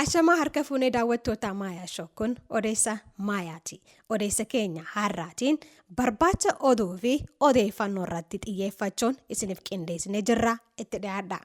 Ashamaa harka fuunee daawwattoota Maayaa Show kun odeessa Maayaati. Odeessa keenya har'aatiin barbaacha oduu fi odeeffannoo irratti xiyyeeffachuun isiniif qindeessinee jirra itti dhiyaadha.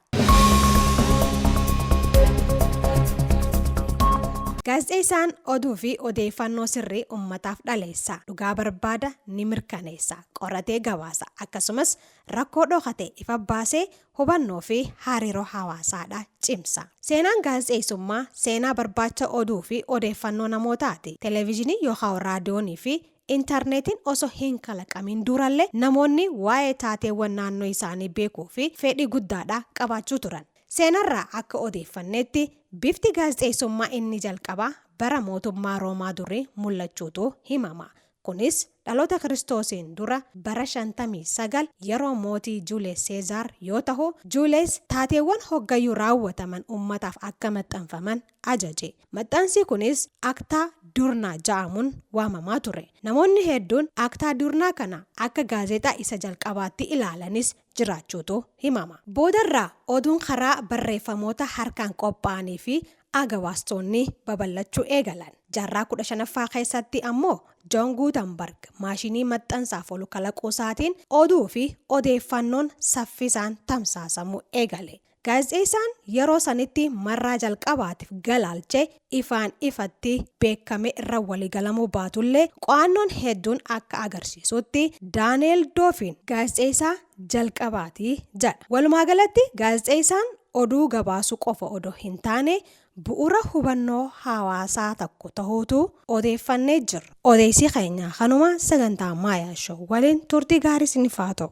Gaazexeessaan oduu fi odeeffannoo sirrii ummataaf dhaleessa, dhugaa barbaada ni mirkaneessa, qoratee gabaasa, akkasumas rakkoo dhokate ifa baasee hubannoo fi hariiroo hawaasaadha cimsa. Seenaan gaazexeessummaa seenaa barbaacha oduu fi odeeffannoo namootaati. Televizyinii yookaan raadiyoonii fi intarneetiin osoo hin kalaqamiin durallee namoonni waa'ee taateewwan naannoo isaanii beekuu fi fedhii guddaadha qabaachuu turan. Seenarraa akka odeeffannetti bifti gaazexeessummaa inni jalqabaa bara mootummaa Roomaa durii mul'achuutu himama. Kunis dhaloota Kiristoosiin dura bara 59 yeroo mootii Juulees Seezaar yoo tahu, Juulees taateewwan hoggayyuu raawwataman ummataaf akka maxxanfaman ajaje. Maxxansi kunis Aktaa Durnaa ja'amuun waamamaa ture. Namoonni hedduun Aktaa Durnaa kana akka gaazexaa isa jalqabaatti ilaalanis jiraachuutu himama. Boodarra oduun karaa barreeffamoota harkaan qophaa'anii fi agabaastonni babal'achuu eegalan. Jaarraa 15ffaa keessatti ammoo Joon Guutanbarg maashinii maxxansaaf oolu kalaquusaatiin oduu fi odeeffannoon saffisaan tamsaasamuu eegale. Gaazexeessaan yeroo sanitti marraa jalqabaatiif galaalche ifaan ifatti beekamee irra waliigalamuu baatullee qo'annoon hedduun akka agarsiisutti Daaneel Doofiin gaazexeessaa jalqabaati jedha. Walumaagalatti gaazexeessaan oduu gabaasuu qofa odoo hin taane bu'uura hubannoo hawaasaa tokko tahuutu odeeffannee jirra. Odeessi keenya kanuma sagantaa Maayaa Show waliin turtii gaarii isiniif haa ta'u.